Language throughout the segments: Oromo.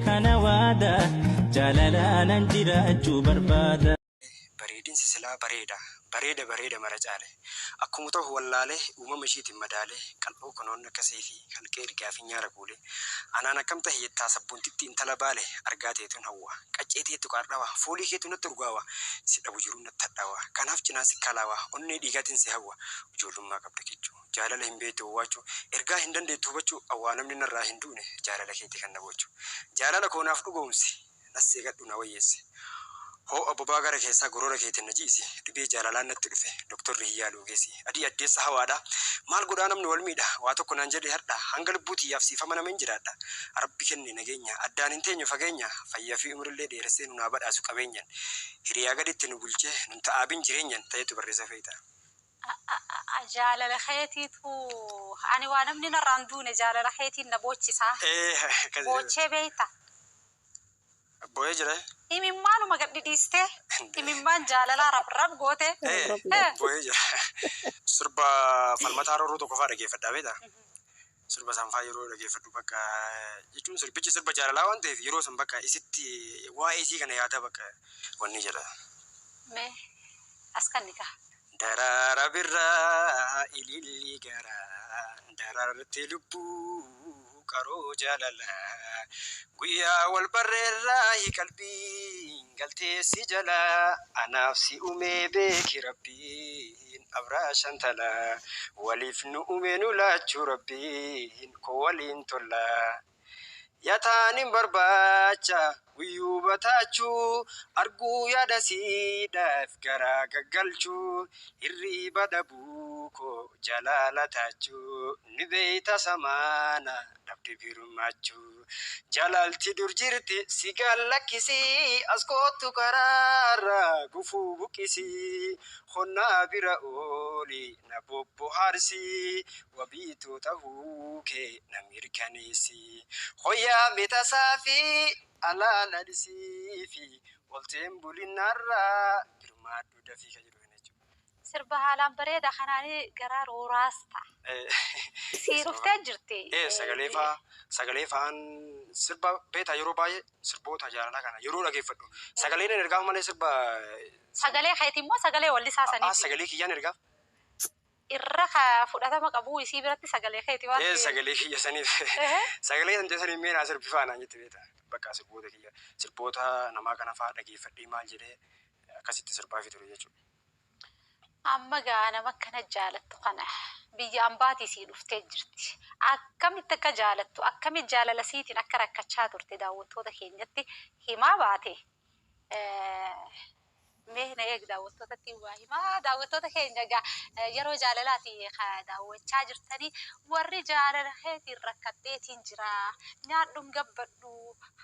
kana waada jaalalaanan jiraachuu barbaada. Bareedinsi silaa bareeda Bareeda bareeda mara caale Akkuma tahu wallaale Uumama ishiitiin madaale Qal'oo konoon akka seeyfii Kalqee ergaa fi nyaara kuule Anaan akkam tahe jettaa Sabboontittii intala Baale Argaa teetun hawwa Qaccee teetu qaardhawa Foolii keetu natti urgaawa Si dhabu jiruun natti hadhaawa Kanaaf cinaan si kalaawa Onnee dhiigaatiin si hawwa Ijoollummaa qabda kichuu Jaalala hin beektu owwaachuu Ergaa hin dandeettu hubachuu Awwaa namni narraa hin duune Jaalala keeti kan na boochu Jaalala koo naaf dhugoomsi Nas seeqadhu na wayyeessi Hoo'a bobaa gara keessaa Goroora keetiin na jiisi Dhibee jaalalaan natti dhufe Doktorri hin yaalu ogeessi Adii addeessa hawaadha Maal godhaa namni wal miidha Waa tokko naan jedhi hardha Hanga lubbuu tiyyaaf siif amanameen jiraadha Rabbi kenne nageenya Addaan hin teenyu fageenya Fayyaa fi umrillee dheeressee Nun haa badhaasu qabeenyan Hiriyaa gaditti nu bulchee Nun ta'aabin jireenyan Ta'etu barreessa feeyta. Jaalala keetiitu ani waa namni narraa hin duune jaalala keetiin na boochisaa. Boochee beekta? Boo'ee jira. Imimmaanuma gad dhidhiistee imimmaan jaalalaa rab rab gootee. Boo'ee jira. Sirba Falmataa Roorroo tokko fa'aa dhageeffadhaa beektaa? Sirba san fa'aa yeroo dhageeffadhu bakka jechuun sirbichi sirba jaalalaa waan ta'eef yeroo san bakka isitti waa'ee isii kana yaadaa bakka wanni jedha. Mee as kanni kaa. Daraara birraa ilillii garaa daraarte lubbuu qaroo jaalalaa guyyaa wal barreerraahi qalbiin galtee si jalaa anaaf si umee beeki rabbiin abraa shantalaa waliif nu umee nu laachuu rabbiin koo waliin tollaa Yataanin barbaacha guyyuu bataachuu arguu yaada siidhaaf garaa gaggalchuu hirriiba dhabuu koo jalaala taachuu ni beeyta samaana dhabde birmachuu Jalaalti dur jirti si gad lakkisi as koottu karaarra gufuu buqqisi Konnaa bira ooli na bobbohaarsi Wabii too tahuu kee na mirkaneessi Hoyaa me tasaa fi alaala dhisiifi Olteen bulin narraa birmaadhu dafii ka jedhu kana jechuudha. Sirba haalaan bareeda kanaani garaa rooraasta. Sii dhuftee jirti. Ee sagalee faa sagalee faan sirba beektaa yeroo baay'ee sirboota jaalalaa kana yeroo dhageeffadhu sagaleen ergaaf malee sirba Sagalee keetii immoo sagalee wallisaa saniiti. Sagalee kiyyaan ergaaf. Irra ka fudhatama qabuu isii biratti sagalee keeti waan Ee ta'eef. sagalee kiyya saniif Ehe. sagalee tante saniif mee naa sirbi faa naan jette beekta. Bakka sirboota kiyya sirboota namaa kana faa dhageeffadhee maal jedhee akkasitti sirbaafi ture jechuudha. Amma gaa nama akkana jaalattu kana biyya ambaatii sii dhuftee jirti. Akkamitti akka jaalattu akkamitti jaalala siitiin akka rakkachaa turte daawwattoota keenyatti himaa baate. Mee na eegi daawwattootatti waa himaa. Daawwattoota keenya egaa yeroo jaalalaati ka daawwachaa jirtanii warri jaalala keetiin rakkadheetiin jira. Nyaadhuun gabbadhu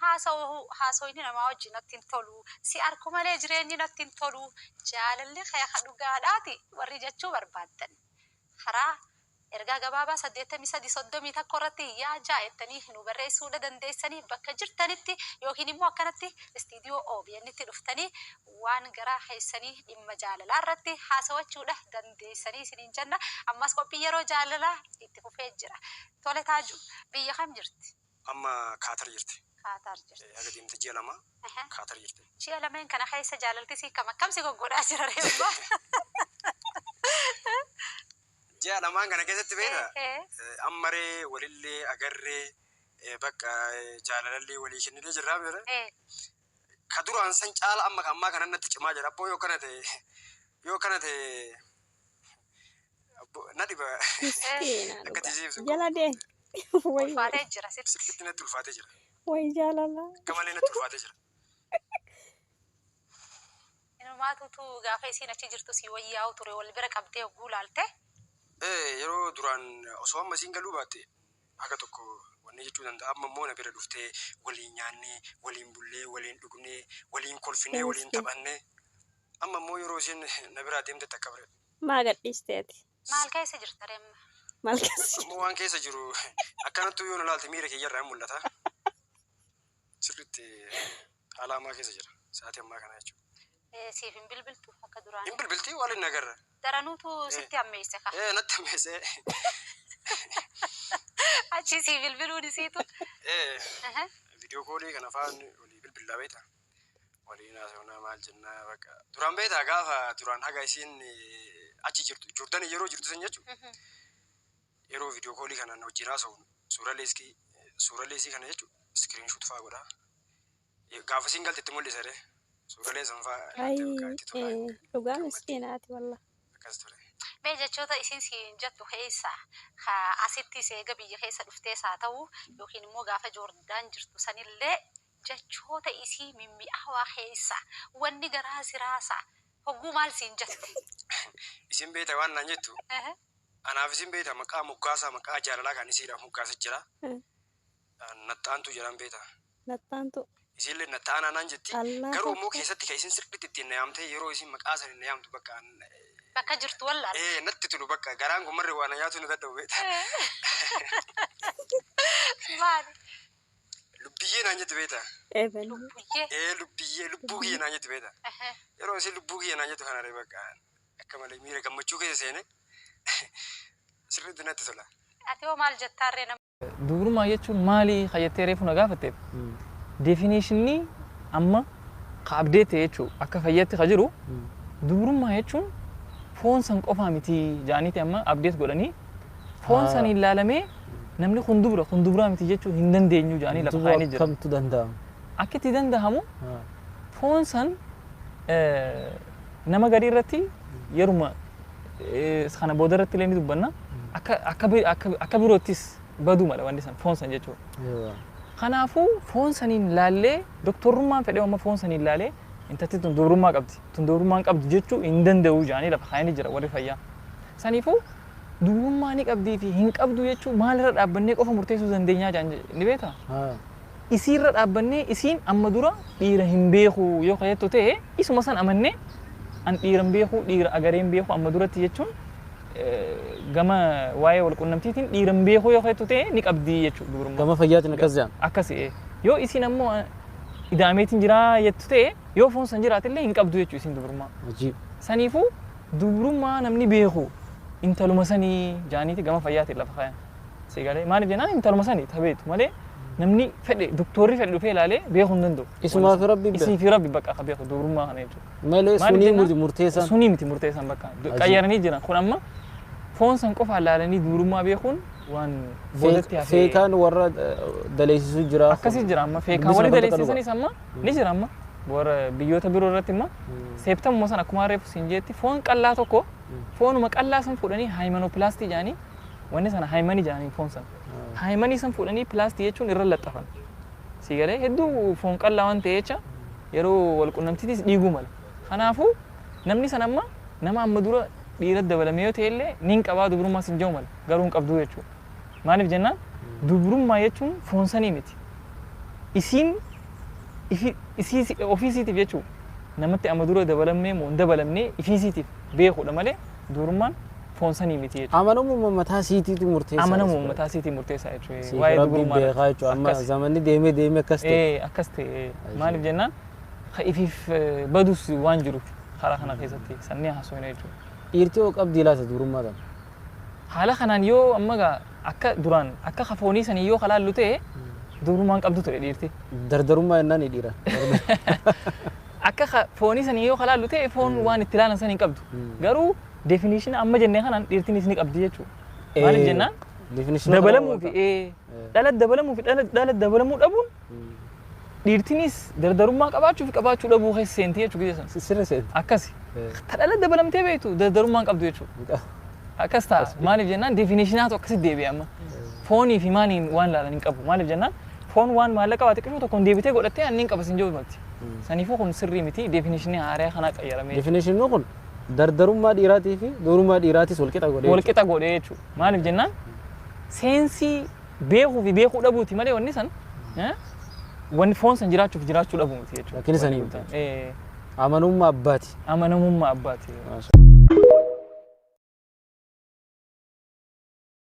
haasa'u haasoyni namaa wajjin natti hin tolu. Si arku malee jireenyi natti hin tolu. Jaalalli kee ka dhugaadhaati warri jechuu barbaaddan karaa Ergaa gabaabaa 83 31 irratti yaa jaa jettanii nuu barreessuudha dandeessanii bakka jirtanitti yookiin immoo akkanatti istiidiyoo OBN tti dhuftanii waan garaa keessanii dhimma jaalalaa irratti haasawachuudha dandeessanii isiniin jenna. Ammas qophiin yeroo jaalalaa itti fufee jira. Tole Taaju, biyya kam jirti? Amma Kaatar jirti. Kaataar jirti. Haga deemte ji'a 2 Kaatar jirti. Ji'a lameen kana keessa jaalalti sii kam akkam si goggodhaa jira ree amma? Ji'a lamaan kana keessatti beekta ammaree walillee agarree bakka jaalalallee walii kenninee jirraa beekta. Ka duraan san caala amma ka ammaa kanan natti cimaa jira. Abboo yoo kana ta'e yoo kana ta'e abboo na dhiba. Miskiina Akka dhugaa. itti siif Jala deemi. Way way. Ulfaatee jira sitti. Sirriitti natti ulfaatee jira. Way jaalala. Akka malee natti ulfaatee jira. Inumaatu utuu gaafa isiin achi jirtu sii wayyaa'u ture wal bira qabdee hogguu laalte. Ee yeroo duraan osoo amma isiin galuu baatte haga tokko wanni jechuu danda'a amma immoo na bira dhuftee waliin nyaannee waliin bullee waliin dhugnee waliin kolfinee waliin Miskiin. taphannee amma immoo yeroo isiin na biraa deemtetti akka bare Maa gadhiiste ati? Maal keessa jirta ree amma? Maal keessa Ammoo waan keessa jiru akkanattuu yoo na laalte miira kiyyarraa hin mul'ata. Sirriitti haala hamaa keessa jira. Sa'aatii ammaa kana jechuudha. Siif hin bilbiltu akka duraanii. Hin bilbilti wal hin agarra. Daranuutu sitti hammeesse ka. Ee natti hammeesse. Achi sii bilbiluun isiitu. Ee. Video call kana faan walii bilbilaa beektaa? Waliin haasofnaa, maal jennaa, bakka. Duraan beektaa, gaafa duraan haga isiin achi jirtu, Joordanii yeroo jirtu san jechuudha. Yeroo video call kanaan wajjin haasofnu suuraalee isii kana jechuudha. Screenshot fa'aa godhaa. Gaafa isiin galte itti mul'isa ree. Suuraalee san fa'aa Ayi, ilaaltee bakka itti tolaa. Dhugaa miskiinaati wallah. Akkas ture. Mee jechoota isin siin jettu keessa ka asitti seega biyya keessa dhuftees haa ta'u yookiin immoo gaafa Joordaan jirtu sanillee jechoota isii mimmi'aawaa keessa wanni garaa siraasa hogguu maal siin jette? Isin beektaa waan naan jettu, anaaf isin beektaa maqaa moggaasaa, maqaa jaalalaa kan isiidhaaf moggaasa jira. Nattaantu jedhan beektaa. Nattaantu. Isiillee nattaanaa naan jetti. Allah. Garuu immoo keessatti kan isin sirriitti ittiin na yaamtee, yeroo isin maqaa sana na yaamtu bakka Bakka jirtu wallaal. Ee, natti tolu, bakka garaan kun marri waan nyaatu na dadhabu beektaa. Maali? Lubbiyyee naan jetti beektaa. Eben. Lubbuyyee. Ee, lubbiyyee, lubbuu kiyya naan jetti beektaa. Yeroo isin lubbuu kiyya naan jettu kana bakka akka malee miira gammachuu keessa seene, sirriitti natti tola. Ati hoo maal jettaarree nama? Dubrummaa jechuun maali jettee reefu na gaafatteef, definition amma ka update jechuun akka fayyatti ka jiru, dubrummaa jechuun foon san qofaa miti jaaniiti amma update godhanii, foon saniin ilaalamee namni kun dubra, kun dubraa miti jechuu hin dandeenyu jaanii lafa Duba kaa'anii jira. akkamtu danda'ama? Akka itti danda'amu, foon san nama garii irratti yeruma kana booda irratti illee ni dubbanna, akka biroottis baduu mala wanti san, foon san jechuudha. Kanaafuu foon saniin laallee, doktorummaan fedhee amma foon saniin laalee intalti tun dubrummaa qabdi, tun dubrummaa hin qabdu jechuu hin danda'u jaanii lafa kaa'anii jira warri fayyaa. Saniifuu dubrummaa ni qabdii fi hin qabdu jechuu maalirra dhaabbannee qofa murteessuu dandeenyaa jaan ni beektaa? Isiirra dhaabbannee, isiin amma dura dhiira hin beeku yoo kajettu ta'e, isuma san amannee an dhiira hin beeku, dhiira agaree hin beeku amma duratti jechuun, gama waa'ee walqunnamtiitiin dhiira hin beeku yoo kajettu ta'e, ni qabdi jechuudha dubrummaa. Gama fayyaatiin akkas jedhan. Akkasi. Yoo isiin ammoo idaameetiin jiraa jettu ta'e, yoo foon san jiraatillee hin qabdu jechuudha isiin dubrummaa. Ajiib. Saniifuu dubrummaa namni beeku intaluma sanii jaaniiti gama fayyaatiin lafa kaayan. Sigalee maaliif jennaan, intaluma sanii tabeetu malee namni fedhe, doktorri fedhe dhufee ilaalee beekuu hin danda'u. Isumaa fi Rabbi beeka. Isii fi Rabbi bakka akka beeku dubrummaa kana jechuudha. Malee Maaliif sunii jennaan? miti murteessaan. Sunii miti murteessaan bakka. Qayyaranii jiran kun amma foon san qofaan laalanii dubrummaa beekuun waan boodatti hafee. Feekaan warra daleessisuu jira. Akkasii jira amma feekaan Dubbisa warri namoota. daleessisanis amma ni jira. Amma warra biyyoota biroo irratti immoo septum san akkuma reefu siin jeetti, foon qallaa tokko, foonuma qallaa san fuudhanii hymenoplasty jedhanii, wanni sana hymen jedhanii, foon san hymen san fuudhanii plasty jechuun irra laxxafan. Si galee, hedduu foon qallaa waan ta'e jecha yeroo wal qunnamtiitis dhiiguu mala. Kanaafuu namni san amma nama amma dura dhiira dabalame yoo ta'e illee ni qabaa dubrummaa sin jedhu mala, garuu hin qabduu jechuudha. Maaliif jennaan, dubrummaa jechuun foon sanii miti. Isiin ofiisiitiif jechuudha. Namatti amma dura dabalamnee moo hin dabalamnee ifiisiitiif beekuudha malee dubrummaan foon sanii miti jechuudha. Amanamummaa mataa siitiitu murteessaa. Amanamummaa mataa siitii murteessaa jechuudha. Siif Waa'ee Rabbi dubrummaa beekaa jechuudha. Amma Akkas. zamanni deemee deemee akkas ta'e. Ee, akkas ta'e. Maaliif jennaan, ka ifiif badus waan jiruuf karaa kana keessatti sannii haasofne jechuudha. Dhiirti hoo qabdii laata dubrummaa tana? Haala kanaan yoo amma gaa akka duraan akka kafoonii sanii yoo kalaallu ta'e, dubrummaan qabdu ture dhiirti. Dardarummaa jennaan ni dhiira. Akka foonii sanii yoo kalaallu ta'e, foon waan itti ilaalan san hin qabdu. Garuu definition amma jennee kanaan dhiirtinis ni qabdi jechuudha. Maaliif jennaan, Definition dabalamuu fi dhala dabalamuu fi dhala dabalamuu dhabuun dhiirtinis dardarummaa qabaachuu fi qabaachuu dhabuu keessa seenti jechuudha gisa sana. Sirra seenti. Akkasi. Ta dhala dabalamtee beektu dardarummaa hin qabdu jechuudha. Akkas ta'a. Maaliif jennaan, definitionaatu akkasitti deebi'e amma. Foonii fi maaliin waan ilaalan hin qabu. Maaliif jennaan, foon waan maallaqa waa xiqqishoo tokkoon deebitee godhattee anni hin qaba sin jedhu malti. Saniifuu kun sirrii miti, definition haaraa kanaa qayyaramee. Definition kun dardarummaa dhiiraatii fi dubrummaa dhiiraatis wal qixa godhee. Wal qixa godhee jechuudha. Maaliif jennaan, sense beekuu fi beekuu dhabuuti malee wanni san wanni foon san jiraachuuf jiraachuu dhabuu miti jechuudha. Rakkina sanii miti. Ee, Amanummaa abbaati. Amanamummaa abbaati.